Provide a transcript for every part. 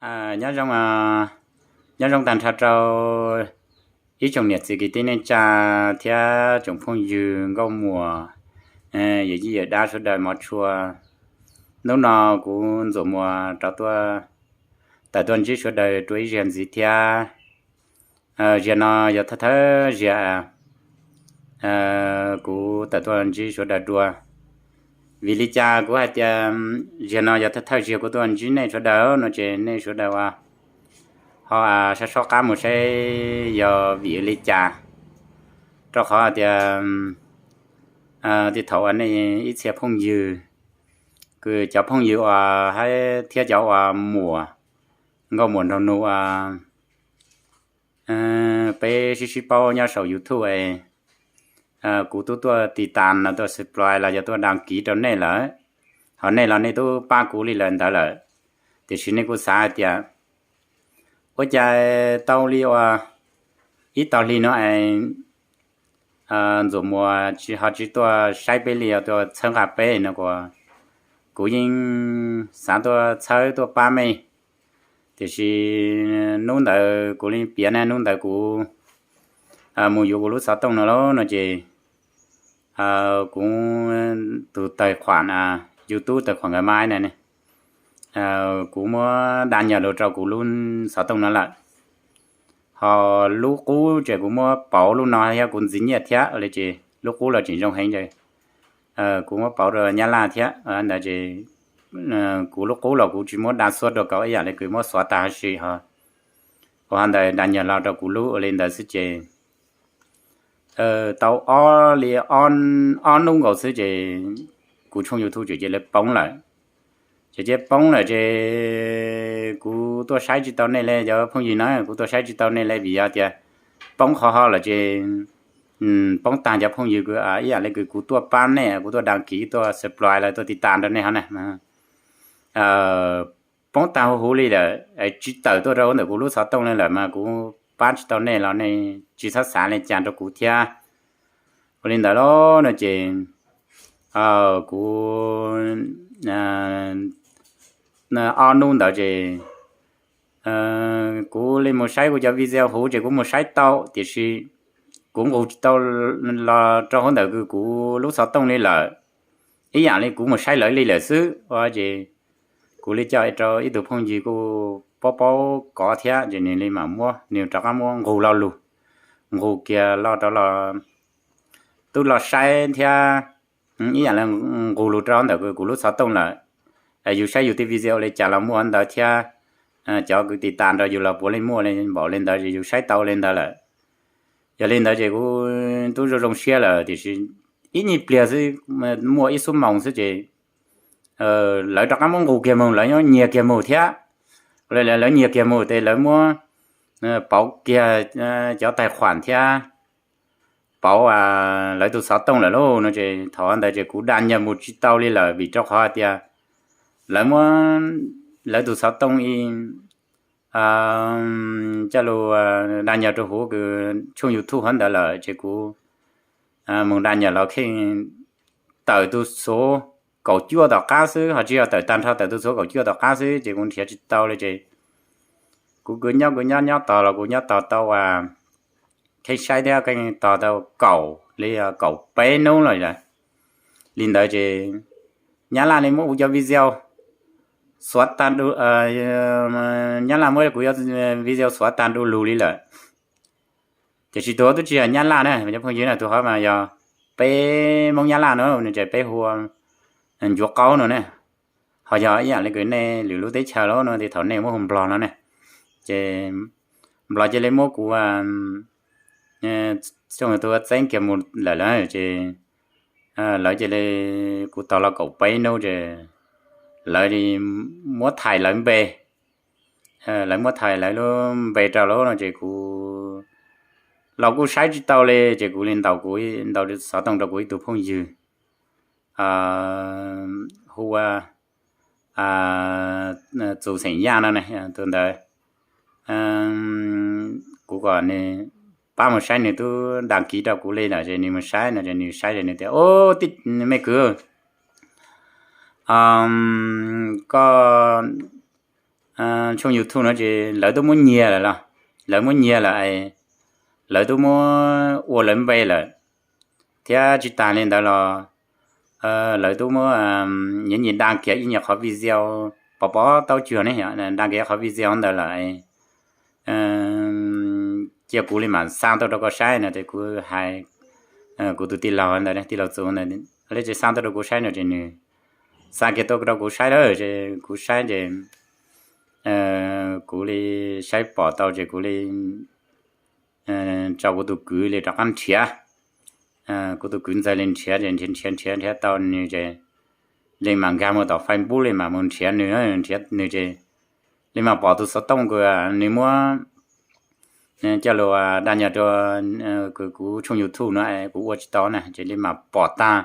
Nyob zoo, nyob zoo tag nrho rau ib tsoom niam txiv kwv tij neej tsa thiab tsoom phooj ywg nkauj muam, yawm yij yawm dab sawv daws mov tshua. Hnub no kuv Ntxuam Muas rov tuaj tawm tuaj ntsib sawv daws dua ib zaug ntxiv thiab. Zaum no yog thawj thawj zaug kuv tawm tuaj ntsib sawv daws dua. Vim li cas kuv hais tias zaum no yog thawj thawj zaug kuv tuaj ntsib nej sawv daws no ces nej sawv daws ua ho sab sob qab mus saib yog vim li cas. Rau qhov tias tej thaum uas nej ib txhia phooj ywg, kws cov phooj ywg uas hab thiab cov uas muam, nkauj muam nraug nus uas peb sib sib paub nyob saum YouTube es kuv tub tuaj tiv tas los tuaj subscribe los yog tuaj đăng ký rau nej lawm, ho nej los nej tub pab kuv li lawm ntawd lawm. Tiam sis nej kuj xav hais tias ua cas tau li ua ib tag hli no es Ntxuam Muas tsis ho tsis tuaj saib peb li, tuaj txhawb nqa peb no kuas kuv yeej xav tuaj txhawb tuaj pab mej. Tiam sis hnub ntawd kuv li piav ne, hnub ntawd kuv mus yuav kuv lub xov tooj no lauj no ces kuv tus tài khoản YouTube, tài khoản Gmail na, kuv muab đăng nhập lug rau kuv lub xov tooj no lawm. Ho lub qub ces kuv muab pauv lub no thiab kuv ntxiv nyiaj thiab li ces lub qub los tseem zoo heev ces kuv muab pauv rau Nyab Laj thiab ntawd es kuv lub qub los kuv tsis muab đăng xuất rau kuv ib yam li kws muab xóa tag huv si ho. Ua ho ntawd đăng nhập los rau kuv lub ua li ntawd xwb ces tau ob li ob hnub nkaus xwb ces kuv tshooj YouTube tseem cia li poob lawm. Ces cia li poob lawm ces kuv tuaj saib tsis tau nej li cov phooj ywg na, kuv tuaj saib tsis tau nej li vim yog tias poob qhov ho lawm ces poob tag cov phooj ywg kws ib yam li kws kuv tuaj pab nej, kuv tuaj đăng ký tuaj subscribe los tuaj tiv tas rau nej ho na, poob tag huv huv li lawm, tsis tawm tuaj rau ntawm kuv lub xov tooj li lawm mas kuv pab tsis tau nej los nej tsis txhob xav li cas rau kuv thiab. Ua li ntawd los no ces kuv ob hnub ntawd ces kuv li mus saib kuv cov video huv ces kuv mus saib tau tiam sis kuv nqug tsis tau los rau hauv ntawm kuv lub xov tooj li lawm, ib yam li kuv mus saib lawv li lawm xwb ua ces kuv li coj rau ib tug phooj ywg kuj paub paub kov thiab ces nws li mam muab, nws rov qab muab nqug lo lug, nqug kiag los rau los tub los saib thiab ib yam li nqug lug rau ntawm kuv lub xov tooj lawm. Yus saib yus tej video li cas los muaj ntawd thiab, cov kws tiv tas rau yus los puav leej muaj li npaum li ntawd es yus saib tau li ntawd lawm. Yog li ntawd ces kuv tub zoo zoo siab lawm tiam sis ib nyuag pliag xwb, muaj ib xuab moos xwb ces lawv rov qab muab nqug kiag mus, lawv nyiag kiag mus thiab. Lawv nyiag kiag mus ces lawv muab pauv kiag cov tài khoản thiab pauv lawv tus xov tooj lawm lauj no ces thaum ntawd ces kuv đăng nhập mus tsis tau li lawm vim rau qhov hais tias lawv muab lawv tus xov tooj coj lug đăng nhập rau huv kuv tshooj YouTube hov ntawd lawm ces kuv mus đăng nhập los kheej tawm tus xuv kaum cuaj tom qab xwb, ho tsis yog tawm tag nrho, tawm tus xuv kaum cuaj tom qab xwb ces kuv nrhiav tsis tau li ces kuv kuj nyob kuv nyob nyob tos los kuv nyob tos tau uas kheej saib thiab kheej tos tau kaum li kaum peb hnub lawm. Li ntawd ces Nyab Laj li muab kuv cov video xuav tag, Nyab Laj muab kuv cov video xuav tag du lug li lawm. Tiam sis tus hov twb tsis yog Nyab Laj na, cov phooj ywg na, tus hov mas yog peb Hmoob Nyab Laj no, nws ces peb hu ua Ncuav Qaub no ne. Ho yog ib yam li kws nej lwm lub teb chaws los no ces thaum nej muab hu Nplog no ne, ces Nplog cia li muab kuv tshooj YouTube txeeb kiag mus lawm lawm ces lawv cia li, kuv tos los kaum peb hnub ces lawv li muab thaij lawv npe, lawv muab thaij lawv lub npe rau lawm no ces kuv los kuj saib tsis tau li ces kuv li ntaus kuv, ntaus xov tooj rau kuv ib tug phooj ywg hu ua Txus xeem Yaj no ne, tus ntawd kuv kom nws pab mus saib, nws twb đăng ký rau kuv li lawm ces nws mus saib no ces nws saib ces nws tias, Ub, tij, me kwv, koj tshooj YouTube no ces lawv twb muab nyiag lawm los, lawv muab nyiag lawm, lawv twb muab ua lawv npe lawm, thiab tsis tas li ntawd los lawv twb muab nyias nyias dag kiag ib nyuag qhov video, pov pov tau cuag ne, dag kiag qhov video ntawd lawm, cia kuv li mam xa tuaj rau koj saib no ces kuv hais kuv tus tij laug ntawd, tij laug Txus ntawd, li ces xa tuaj rau kuv saib no ces nws xa kiag tuaj rau kuv saib lawm ces kuv saib ces kuv li saib pom tau ces kuv li tso kuv tus kwv li rov qab nrhiav. Kuv tus kwv ntxawg li nrhiav ces nrhiav nrhiav nrhiav nrhiav tau nws ces li mam nkag mus tom Facebook li mam mus nrhiav nws, nrhiav nws ces li mam pom tus xov tooj uas nws muab coj los dag nyiag rau kuv tshooj YouTube no kuv ua tsis tau na ces li mam pom tag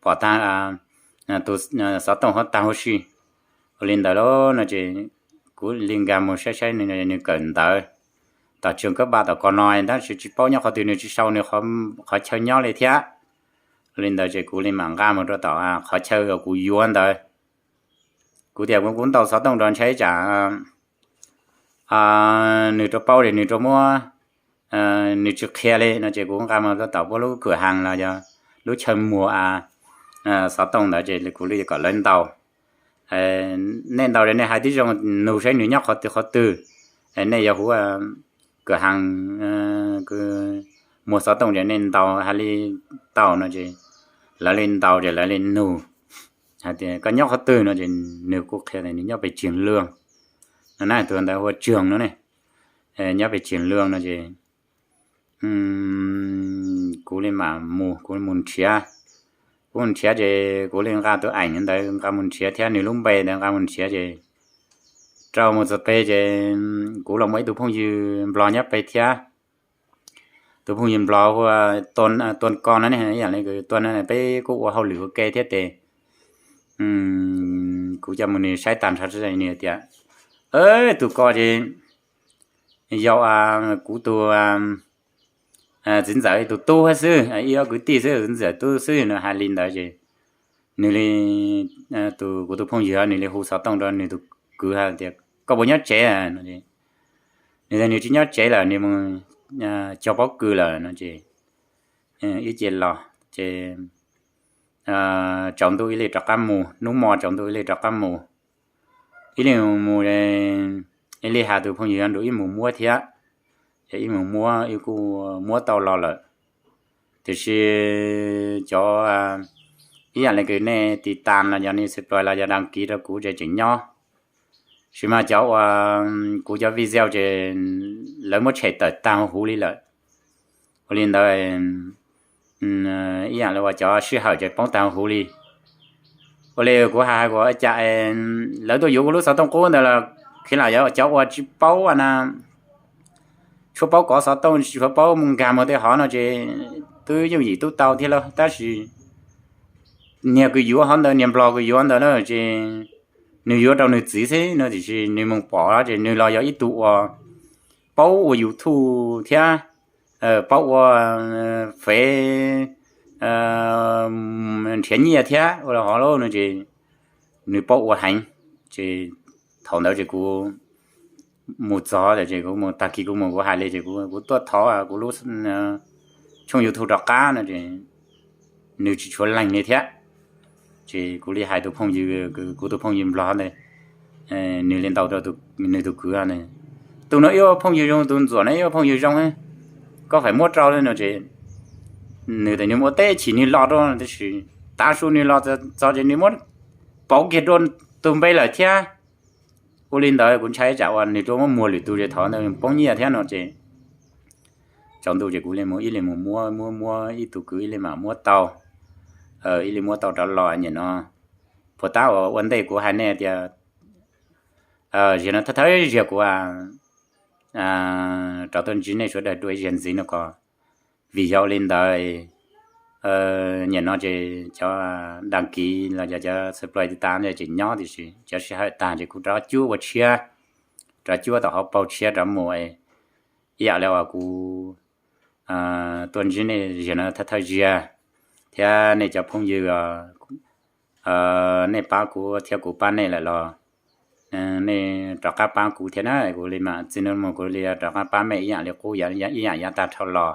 pom tag tus xov tooj hauv tag huv si. Ua li ntawd lauj no ces kuv li nkag mus saib saib nws, nws kawm ntawv tom trường cấp ba tom ko no tab sis tsis paub nyob qhov twg, nws tsis sau nws qhov chaw nyob li thiab. Ua li ntawd ces kuv li mam nqa mus rau tom qhov chaw uas kuv yuav ntawd. Kuv tias kuv ntaus xov tooj rau ntshai tsam nws rau paub li nws rau muab, nws tsis qhia li no ces kuv nqa mus rau tom puab lub kawm haas los yog lub chaw muag xov tooj ntawd ces kuv li kom lawv ntaus. Nej ntaus li nej hais tib zoo nug saib nws nyob qhov twg qhov twg, nej yog huv kawm haas muag xov tooj ces nej ntaus hais li tau no ces lawv li ntaus ces lawv li nug hais tias koj nyob qhov twg no ces nws kuj qhia tias nws nyob pem Trường Lương no na, tus ntawd hu ua Trường no ne, nyob pem Trường Lương no ces kuv li mam mus, kuv mus nrhiav. Kuv mus nrhiav ces kuv li nqa tus ảnh ntawd nqa mus nrhiav thiab nws lub npe ntawd nqa mus nrhiav ces rau mus txog pem ces kuv los muaj ib tug phooj ywg Nplog nyob pem thiab. Tus phooj ywg Nplog hu ua Tuaj Ko no ne, ib yam li Tuaj no peb kuj ua hauj lwm ua ke thiab ces kuv coj mus nws saib tag nrho nws tias tus ko ces yog kuv tus txiv ntxawm tus tub xwb, ib ob kwv tij xwb, txiv ntxawm tub xwb no. Hais li ntawd ces nws li, tus kuv tus phooj ywg nws li hu xov tooj rau nws tus kwv hais tias koj puas nyob tsev no. Nws tias nws tsis nyob tsev lawm, nws mus cog pob kws lawm no ces ib ce los ces tsaus ntuj ib li rov qab mus, hnub hmo tsaus ntuj ib li rov qab mus. Ib li mus, ib li hais tus phooj ywg nrug ib mus muab thiab, ces ib mus muab ib kuj muab tau los lawm. Tiam sis cov, ib yam li kws nej tiv tas los yog nej subscribe los yog đăng ký rau kuv ces tseem nyob, sis mas cov uas kuv cov video ces lawv muab tshem tawm tag huv li lawm. Ua li ntawd ib yam li uas cov sij hawm ces poob tag huv li. Ua li kuv hais hais kuv cas lawv tuaj yuav kuv lub xov tooj qub ntawd los khiav lam yog cov uas tsis paub na, tsuas paub kov xov tooj, tsuas paub mus nkag mus tej hov no ces twb yooj yim tub tau thiab lauj. Tab sis niag kws yuav hov ntawd, niag Nplog kws yuav ntawd na ces nws yuav rau nws txiv xwb no, tiam sis nws mus pom ces nws los yog ib tug uas paub ua YouTube thiab paub ua fev nrhiav nyiaj thiab ua hov lauj no ces nws paub ua heev. Ces thaum ntawd ces kuv mus txog ces kuv mus tag kis kuv mus kuv hais li ces kuv tuaj thov kuv lub tshooj YouTube rov qab no ces nws tsis tshuav leej li thiab. Ces kuv li hais tus phooj ywg, kuv tus phooj ywg Nplog ntawd, nws li ntaus rau nws tus kwv, tus no ib ua phooj ywg zoo, tus ntxuam no ib ua phooj ywg zoo, koj feem muab rau no ces nws tias nws mus ua teb chim nws los rau, tab sis tav su nws los txog ces nws muab pauv kiag rau tus npe lawm thiab. Ua li ntawd kuv ntshai tsam uas nws tuaj muab muag lwm tus ces thov ntawd poob nyiaj thiab no ces tsaus ntuj ces kuv li mus ib li mus muab muab muab ib tug kwv ib li mam muab tau, ib li muab tau rov los nim no. Puas tab uas ua ntej kuv hais nej tias ziag no thawj thawj ziag kuv rov tuaj ntsib nej sawv daws dua ib zaug ntxiv no ko. Vim yog li ntawd nim no ces cov đăng ký los yog cov subscribe tiv tas tseem nyob, tiam sis cov sij hawm tag ces kuv rov cuab ua tshiab, rov cuab tom hauv paug tshiab rov mus. Ib yam li uas kuv tuaj ntsib nej ziag no thawj thawj ziag, thiab nej cov phooj ywg nej pab kuv thiab kuv pab nej lawm los nej rov qab pab kuv thiab na. Kuv li mas txij hnub no kuv li rov qab pab mej ib yam li qub, ib yam yav tag dhau los,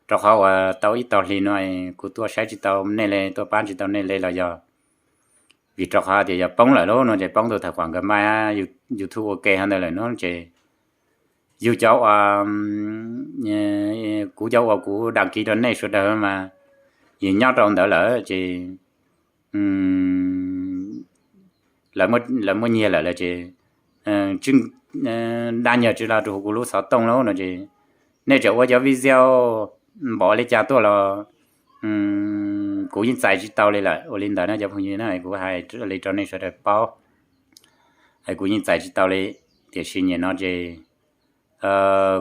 rau qhov uas tau ib tog hli no kuv tuaj saib tsis tau nej li, tuaj pab tsis tau nej li los yog vim rau qhov tias yog poob lawm lauj no ces poob tau tham kuam nkawd maj, YouTube ua ke hov ntawd lawm no ces yug cov uas, kuv cov uas kuv dag kiv rau nej sawv daws mas yog nyob rau ntawd lawm ces lawv muab nyiag lawm lawm ces tsis dag nyag tsis los rau hauv kuv lub xov tooj lauj no ces nej tseem ua cov video npaum li cas tuaj los kuv yeej txais tsis tau li lawm. Ua li ntawd na cov phooj ywg na, kuv hais li rau nej sawv daws paub, kuv yeej txais tsis tau li. Tiam sis nim no ces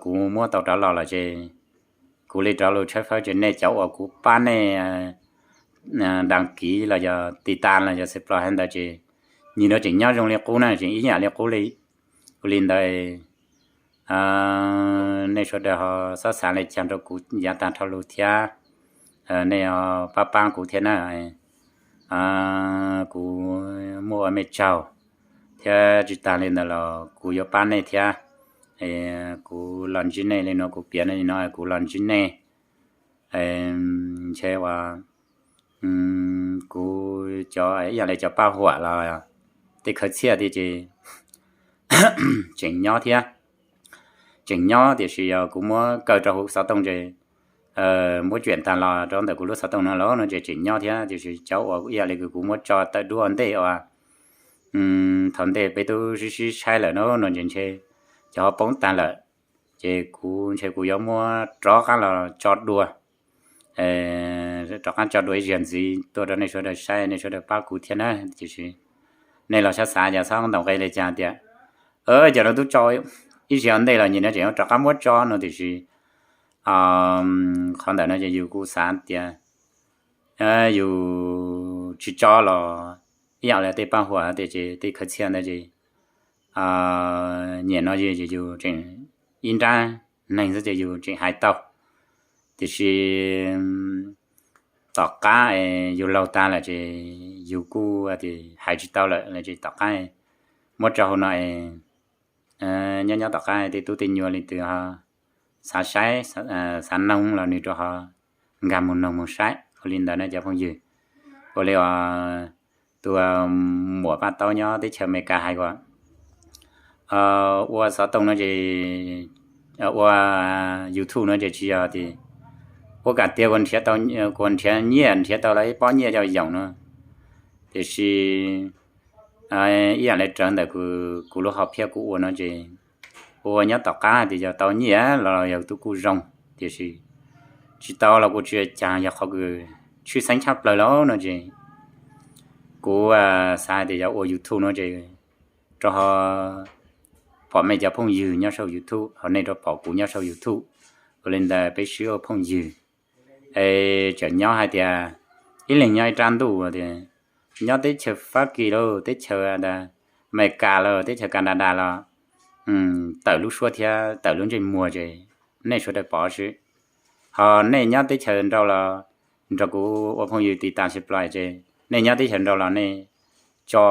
kuv muab tau rov los lawm ces kuv li rov lus tshawb fawb ces nej cov uas kuv pab nej dag kiv los yog tiv tas los yog subscribe hov ntawd ces nim no tseem nyob zoo li qub na, tseem ib yam li qub li. Ua li ntawd nej sawv daws ho xob xav li cas rau kuv yav tag dhau los thiab, nej ho pab pab kuv thiab na. Kuv muaj ua mej tsaug thiab tsis tas li ntawd los kuv yuav pab nej thiab. Kuv los ntsib nej li no, kuv piav li no kuv los ntsib nej ntshe uas kuv cov ib yam li cov paj huam los tej khawv txhiaj tiag ces tseem nyob thiab. Tseem nyob tiam sis yog kuv muab kaw rau hauv xov tooj ces muab cuam tag los rau ntawm kuv lub xov tooj no los no ces tseem nyob thiab. Tiam sis cov uas ib yam li kuv muab tso tawm duab ua ntej uas thaum ntej peb twb sib sib saib lawm no no ces ntshe cov ho poob tag lawm. Ces kuv ntshe kuv yuav muab rov qab los tso dua, rov qab tso dua ib zaug ntxiv tuaj rau nej sawv daws saib, nej sawv daws pab kuv thiab na. Tiam sis nej los sab xav cas xob ntaus nqe li cas tias cov no twb tso ib zaug ntej los nim no tseem rov qab muab tso no tiam sis qhov ntawm no ces yus kuj xav tias yus tsis tso los ib yam li tej paj huam tias ces tej khawv txhiaj ntawd ces nim no yus tseem ib nrab neeg xwb ces yus tseem hais tau. Tiam sis tom qab yus laug tag lawm ces yus kuj hais tsis tau lawm ces tom qab muab tso hauv no nyob nyob tom qab tej tub tej nyuam li twg xav saib xav noog los nws rau ho nkag mus noog mus saib. Ua li ntawd na cov phooj ywg. Ua li tus muam Paj Taub nyob teb chaws Amelikas hais tias ua xov tooj no ces ua YouTube no ces tsis yog tias ua kam tias kuv nrhiav nyiaj nrhiav tau lawv ib pob nyiaj coj yoom no. Tiam sis ib yam li raws ntawm kuv lub hom phiaj kuv ua no ces ua nyob tom qab tias yog tau nyiaj los yog twb kuj zoo, tiam sis tsis tau los kuj tsis ua cas, yog qhov kws tshwj xeeb tshaj plaws lawm no ces kuv xav hais tias yog ua YouTube no ces rau ho pom mej cov phooj ywg nyob saum YouTube ho nej rau pom kuv nyob saum YouTube. Ua li ntawd peb sib ua phooj ywg es tseem nyob hais tias ib leeg nyob ib rab ntuj tias nyob teb chaws Fab Kis los teb chaws Amelikas los teb chaws Kanadas los tawm lub suab thiab tawm lub ntsej muag ces nej sawv daws pom xwb. Ho nej nyob teb chaws nraud los nrog kuv ua phooj ywg tiv tas subscribe ces nej nyob teb chaws nraud los nej tso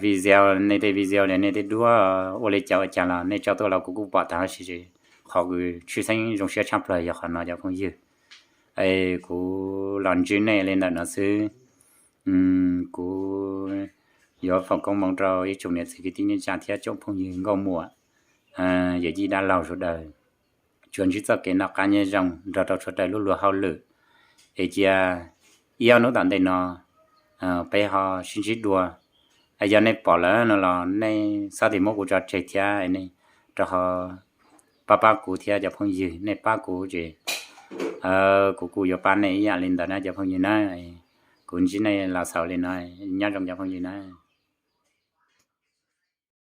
video, nej tej video li nej tej duab ua li cas ua cas los nej tso tuaj los kuv kuj pom tag huv si. Qhov kws tshwj xeeb zoo siab tshaj plaws yog qhov no cov phooj ywg. Kuv los ntsib nej li ntawm no xwb. Kuv yuav foom koob hmoov rau ib tsoom niam txiv kwv tij neej tsa thiab tsoom phooj ywg nkauj muam yawm yij dab laug sawv daws tsuas ntsib txoj kev noj qab nyob zoo nrog rau sawv daws lub luag hauj lwm. Es cia ib ob hnub tom ntej no peb ho sib ntsib dua. Yog nej pom lawm no los nej txhob tig muab kuv tso tseg thiab, nej rau ho pab pab kuv thiab cov phooj ywg, nej pab kuv ces kuv kuj yuav pab nej ib yam li ntawd na cov phooj ywg na. Kuv ntsib nej los xaus li no, nyob zoo cov phooj ywg na.